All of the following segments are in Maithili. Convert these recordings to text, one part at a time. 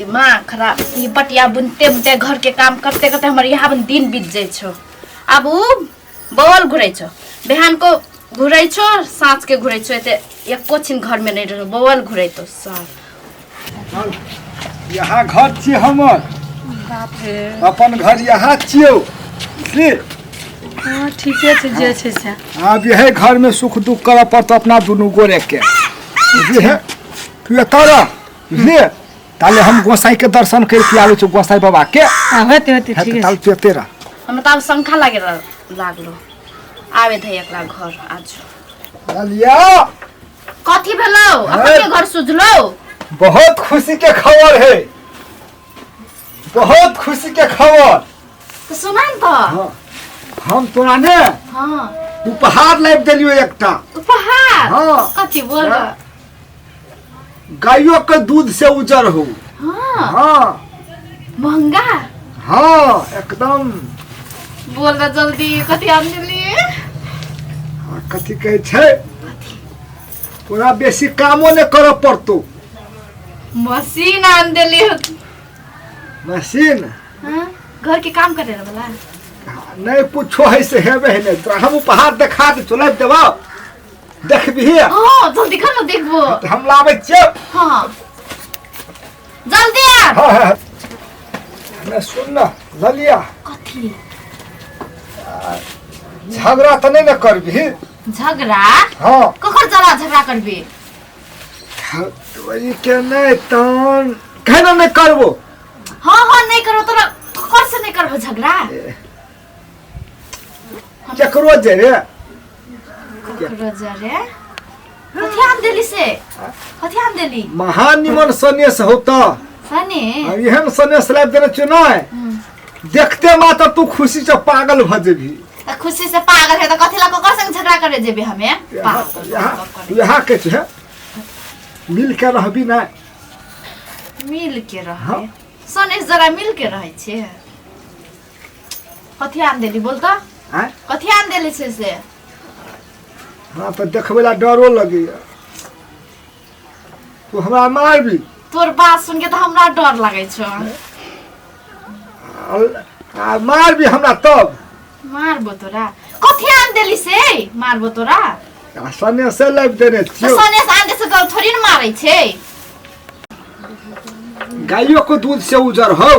दिमाग खराब। ई बटिया बुनते बुनते घर के काम करते करते हमर यहाँ बन दिन बीत जाइ छौ। आब उ बौल घुरै छौ, बिहान को घुरै छौ, साँझ के घुरै छौ, एते एको छिन घर में नहीं रहो, बौल घुरै तो साफ। चल, यहाँ घर छियै हमर। बाप रे। अपन घर यहाँ छियौ, बुझली? हँ, ठीके छै, जे छै से। आब यही घर में सुख दुख करऽ पड़तौ अपना दुनू गोरे के, बुझली? हे, तू एतऽ रह, बुझलिए? ताले हम गोसाई के दर्शन कर के आबै छी, गोसाई बाबा के। हाँ, होते होते। हेतै। ठीक ताले छै। तू एते रह। हमरा तऽ आब शंखा लागे लागलो, आबे धै एकरा घर आज। ललिया। कथी भेलौ? अपन के घर सुझलौ? बहुत खुशी के खबर है, बहुत खुशी के खबर। तऽ सुना न तऽ। हाँ, हम तोरा ने उपहार लाबि देलियौ एकटा। उपहार? हाँ। कथी बोल? हाँ। गाइयो के दूध से उजर हो। हाँ? हाँ। महंगा? हाँ, एकदम। बोल ना जल्दी, कथी आन देली? हाँ, कथी कहै छै, तोरा बेसी कामो नहि करऽ पड़तौ। मशीन आन देली? मशीन? हाँ, घर के काम करे वाला। नहि, कुछो है से हेबे है नहि। तोरा हम उपहार देखा दे, चलाबि देबौ, देखबिही? हाँ, जल्दी कर ना, देखबो। तऽ हम लाबै छियौ। हाँ, जल्दी आ। हाँ हाँ, हाँ। सुन न ललिया। कथी? झगड़ा तऽ नहि ने करबिही? झगड़ा? हाँ। ककर जरा झगड़ा करबी? ई के नहि तहन केना नहि करबो। हाँ हाँ, नहीं करो तोरा, ककर से नहीं करबो झगड़ा? केकरो जे रे। ककरो जरे? कथी आन देली से, कथी आन देली? महा निमन सनेस हो तऽ। सने? एहन सनेस लाबि देने छियौ नहि, देखते मात्र तू खुशी से पागल भऽ जेबही। तऽ खुशी से पागल है तऽ कथी ला ककर संग झगड़ा करे जेबे हमे? यहाँ पागल। यहाँ यहाँ के छै, मिल के रहबी नहि? मिल के रहे? हाँ। सनेस जरा मिल के रहै छै। कथी आन देली, बोल तऽ। आँय? कथी आन देली छै से? हँ, तऽ देखबै ला डरो लगैया, तू हमरा मारबी। तोर बात सुन के तऽ हमरा डर लागै छौ। आ मारबी हमरा तब। मारबो तोरा? कथी आन देली से मारबो तोरा? आ सनेसे लाबि देने तऽ छियौ। सनेस आन दे से तऽ थोड़ी ने मारै छै। गाइयो के दूध से उजर हो।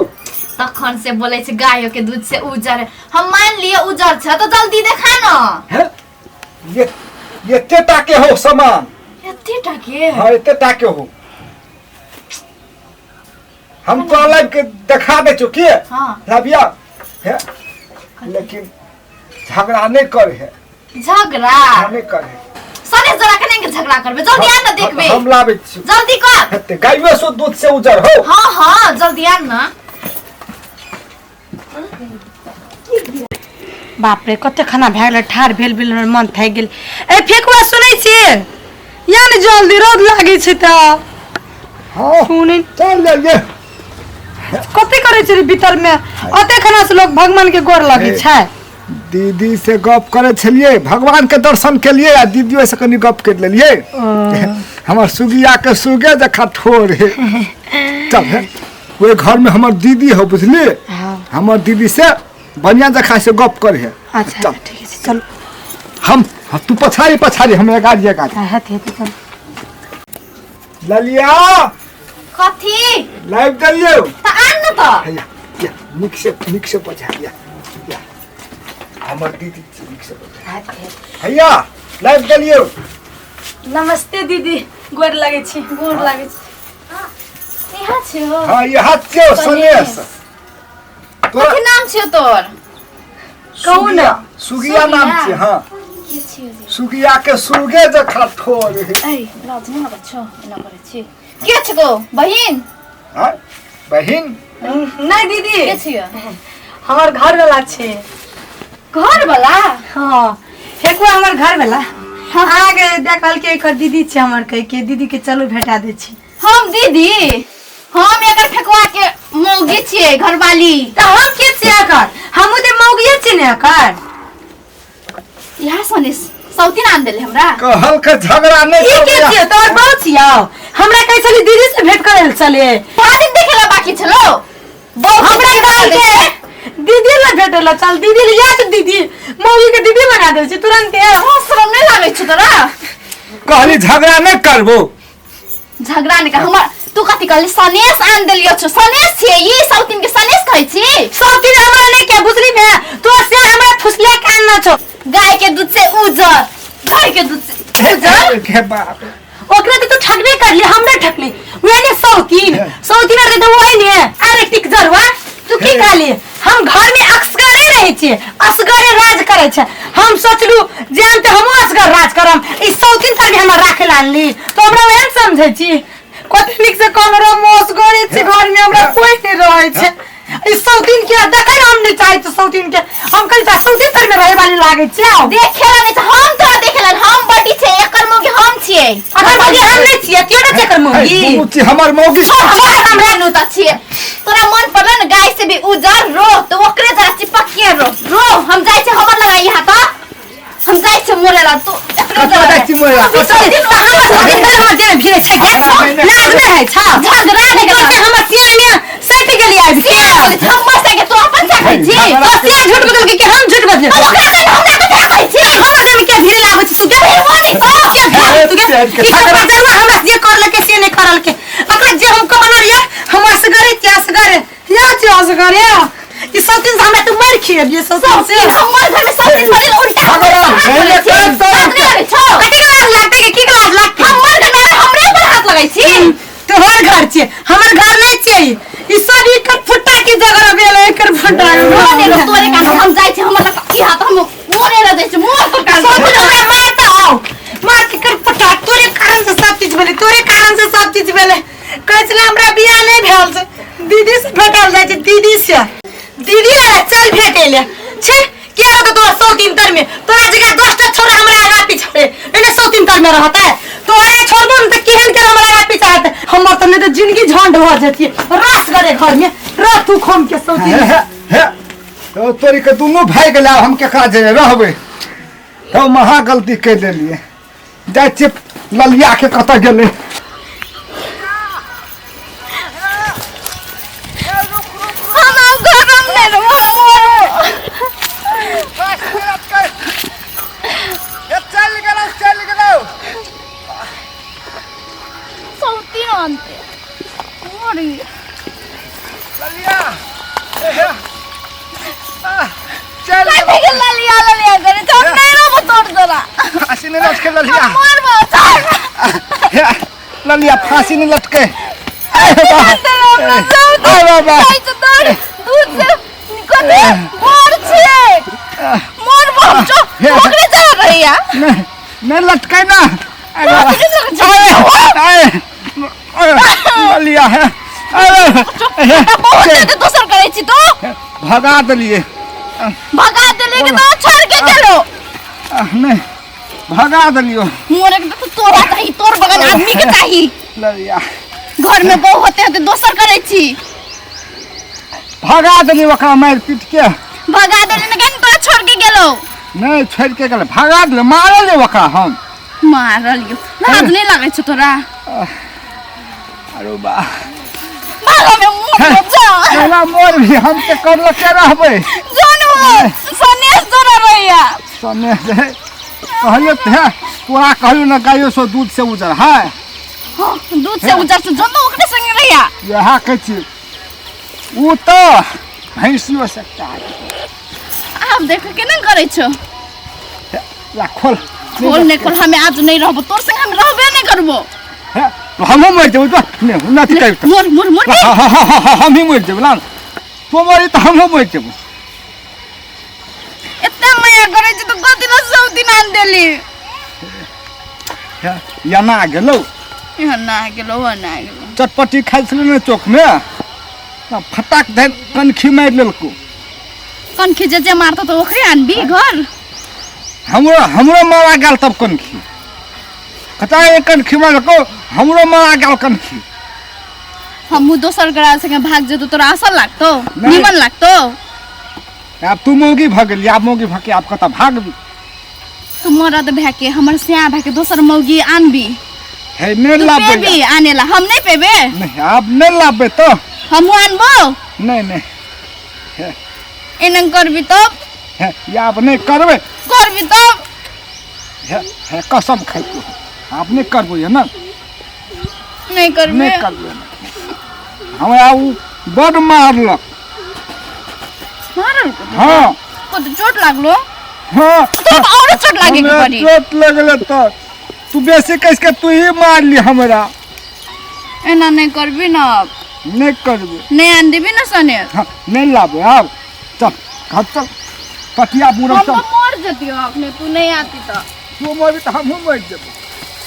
तखन से बोलै छै गायो के दूध से उजर है। हम मान लिअ उजर छै तऽ जल्दी देखा न। हे, ये एते टाके हो सामान। एते टाके? हाँ, एते टाके हो। हम तोरा लाबि के देखा दै छियौ की। हाँ। लाबिया हे, लेकिन झगड़ा नहि कर है। झगड़ा नहि कर है। सने जरा के नहीं झगड़ा करबे, जल्दी आ न, देखबे। हम लाबै छियौ। जल्दी कर। हेते गाइयो से दूध से उजर हो। हाँ हाँ, जल्दी आ न। बाप रे, कते खाना भए गेलै, ठाढ़ भेल भेल हमर मन थाकि गेल। ए फेकुआ, सुनै छी या ने? जल्दी, रौद लागै छै तऽ। हाँ। सुनै। चल ले ये। कथी करै छै रे भीतर मे? ओते खाना से लोग भगवान के गोर लगै छै? दीदी से गप करै छलियै, भगवान के दर्शन केलियै आ दीदियो से कनि गप कर लेलियै। हमर सुगिया के सुगे जखा ठोर है। चल हे, ओहि घर में हमर दीदी हो, बुझली? हाँ। हमर दीदी से बढ़िया जखा से गप कर है। अच्छा। चल। ठीक छै, चल। हम तू पछाड़ी पछाड़ी, हम गाड़ी गाड़ी। हाँ, हेतै हेतै, चल। ललिया। कथी? लाइव देलियौ। तऽ आन न तऽ। हैया या, नीक से नीक से बजा या या, हमर दीदी छै, नीक से बजा। हैया, लाइव देलियौ। नमस्ते दीदी, गोर लगै छी, गोर लगै छी। इहाँ छियौ? हाँ, यहाँ छियौ सनेस तोरा। कथी नाम छियौ तोर? कहू ने। सुगिया, सुगिया नाम सुगिया? छै। हाँ। के छियौ जे? सुगिया के सुगे जखा ठोर है। ऐ लाज नहि लगै छौ, एना करै छी? के छौ बहिन? हाँ बहिन। नहि दीदी। के छियौ? हमर घर वाला छै। घर वाला? हाँ, फेकुआ हमर घर वाला। अहाँके देखल के एकर दीदी छै हमर, कहि के दीदी के चलू भेटा दै छी। हम दीदी? हम एकर फेकुआ के मौगी छियै, घरवाली। तऽ हम के छियै एकर? हमहूँ तऽ मौगिए छियै ने एकर। इएह सने सौतीन आन देले हमरा। कहल के झगड़ा नहीं ई के करबै। छियै? तोहर बहु छियौ? हमरा कहै छली दीदी से भेंट करे लए चले। बड़ा दिन देखे ला बाकी। बाकी छलो बहुत हमरा कहल के दीदी ला भेटल चल दीदी ले या तो दीदी मौगी के दीदी बना दे छी तुरंत शरम नहीं लागै छौ तोरा। कहली झगड़ा नहि करबो। झगड़ा नहीं कर हमर। तू कथी कहली? सनेस आन देलियो छौ, सनेस छियै ई, सौतिन के सनेस कहै छी। सौतिन हमरा नहीं के बुझली ने तो से हमरा फुसले के आनना छौ। गाय के दूध से उजर, गाय के दूध से उजर। के बाप ओकरा तो तू ठगबे करली, हमरा ठगली वे ने सौतीन सौतीन रे तो वही ने। अरे टिक जरवा तू की कहली? हम घर में असगरे रहै छियै, असगरे राज करै छै। हम सोचलू जे हम तऽ हमहूँ असगर राज करम, ई सौतीन तर भी हमरा राखे लानली तो हमरा वएह समझै छी। कते नीक से कहलो रे, हम असगरे छी घर में, हमरा कोई नहीं रहै छै। ई सौतीन के देखै हम नहीं चाहै छी सौतीन के, हम कहै छी सौतीन तर में रहै वाली लागै छै। आओ देखेला नहीं छै, हम तोरा देखेला, हम बड़ी छै, एकर मौगी हम छियै। अगर मौगी हम नहीं छियै, क्यों नहीं एकर मौगी? दुनू छी हमर मौगी। छोड़ हमरा नु त छियै। तोरा मन पड़ल ने गाय से भी उजर रो तो ओकरे जरा चिपकिए रो रो। हम जाइ छै हमर लगा यहाँ त हम जाइ छै मोरे ला तू एकरे कतऽ जरा जाइ छी मोरे ला? तू तऽ हमर सौतीन तर हमर देह में भिड़ै छै क्या? हमरा लाज नहि होइ छौ? झगड़ा नहि तोर से हमर सिया में सटि गेली आबि के। हमर संगे तू अपन से कहै छी। झगड़ा तो सिया झूठ बदल के हम झूठ बदले? हम ओकरा संगे हमरा कथी कहै छी? हमर देह में क्या भीड़ लागै छै तू के? क्या भीड़ तू के? हे, ई कपड़ा जरुआ हमरा जे करल के से नहि करल के। ओकरा जे हम कहने रहियै हम असगरे छियै, असगरे या छियै, असगरे ई सौतीन से हमरा तू मारि खिएबियै सौतीन से। हमर घर में सब चीज पड़ल उल्टा झगड़ा नहि कर तोरा। हाथ नहि लगै छौ? कथी के लाज लागतै के? की के लाज लागतै? हमर घर में हमरे पर हाथ लगै छी। तोहर घर छियै, हमर घर नहि छियै। ई सब एकर फुट्टा के जगह भेल एकर फुट्टा। रो ने रो तोरे कारण हम जाइ छी हमर लग की हाथ हम मोरे रह जाइ छी मोर तोर कारण। सौतीन हमरा मारता आओ मार के कर फुट्टा। तोरे कारण से सब चीज भेलै, तोरे कारण से सब चीज भेलै। कहै छलै हमरा बियाह नहि भेल छै, दीदी से भेटल जाइ छै, दीदी से दीदी लग चल भेटै ले छे। के रहतौ तोरा सौतीन तर में? तोरा जगह 10टा छोरा हमरा आगा पीछा रे एने सौतीन तर में रहतै। तोरा छोड़बो न तऽ केहन के हमरा आगा पीछा हेतै? हमर तऽ नहि तऽ जिंदगी झंड भऽ जेतियै। रास करे घर में रह तू खोम के सौतीन। हे हे तो तोरी के दुनू भाई गेलै, आब हम केकरा जे रहबै? तो महा गलती कर लेलियै। जाइ छियै ललिया के कतऽ गेलै। हम आब घर में नहि रहब, हम मरब। चल गेलौ चल गेलौ। सौतीन आनते मरी। ललिया चल कथी के ललिया ललिया करे छै? हम नहि रहबो तोर तोरा। फांसी नहीं लटके ललिया। हम मरबो चल। हे, ललिया फांसी नहीं लटके। अरे बाबा, अरे बाबा। खाइ छै तोर दूध से कथी मोर छै मोर बम छौ ओकरे चल रहैया। नहीं नहीं लटके ना। अरे बाबा। फांसी नहीं लटकै छै। अरे अरे ललिया है। अरे बहुत ज्यादा दोसर करै छी तू। भगा देलिए। भगा देलिए कि तो छोड़ के गेलो? नहीं भगा देलियो। मोरे के तो तोरा चाही, तोर बगल आदमी के चाही। ललिया घर में बहु होते होते दोसर करै छी। भगा देलिए ओकरा मारि पीट के। भगा देलिए ने केन तोरा छोड़ के गेलो? नहीं छोड़ के गेलै, भगा देलिए, मारल जे ओकरा हम। मारल यो लाज नहीं लागै छौ तोरा? अरे बा भागो में मुंह जा। चला मोर भी हम के करल के रहबै। जोन वो सनेस तोरा रहैया। सनेस कहलियो ते तोरा कहलियो ना गायो सो दूध से उजर है। हाँ, दूध से उजर से जोन ओकरे संगे रहैया। यह कहै छी उ तो भैंसियो से काट। आब देख केना करै छौ? ला खोल खोल नहीं खोल, हमें आज नहीं रहबो तोर संग, हम रहबे नहीं करबो। हे, हमहूँ मरि जेबै तो नहीं उन्नति कर। मोर मोर मोर। हाँ हाँ हाँ हाँ हम ही मरि जेबै ला तो मरी तो हमहूँ मरि जेबै। एते माया करै छी तो कथी ला सब दिन आन देली? हे, याना गेलौ। एना गेलौ एना गेलौ। चटपटी खाइ छलै ने चौक में तऽ फटाक धरि कनखी मारि लेलकौ। कनखी जे जे मारतौ तऽ ओकरे आनबी घर। हमरो हमरो मारा गेल तब कनखी कता एक कनखी मारलकौ, हमरो मारा गेल कनखी। हमहूँ दोसर गोरा संगे भाग जेतौ तोरा असल लागतौ? नहीं। निमन लागतौ? आब तू मौगी भऽ गेली, आब मौगी भऽ के आब कतऽ भागबी? तू मरद भए के हमर स्याह भए के दोसर मौगी आनबी? हे, नहि तू लाबबै। पेबी आने ला, हम नहीं पेबे। नहीं आब नहि लाबबै तो। हमहूँ आनबो। नहीं नहीं। एना करबी तब? हे, आब नहीं करबै। करबी तब? हे, हे, कसम खाइ, आब नहीं करबै है ना। नहीं करबे? नहीं करबै। हमरा ओ बड मारलक। मारल? हाँ। को तो चोट लागलो? हाँ। तो और चोट लागे के हमरा पड़ी। चोट लगल तऽ तू बेसी कस के तू ही मारली हमरा। एना नहीं करबी ना। नहीं करबै। नहीं आन देबी ना सने? हाँ, नहीं लाबे आब। चल घर चल, पटिया बुनब। हम चल। तो मर जतियो अखने, तू नहीं आती तो। तू मरबी तऽ हमहूँ मरि जेबै।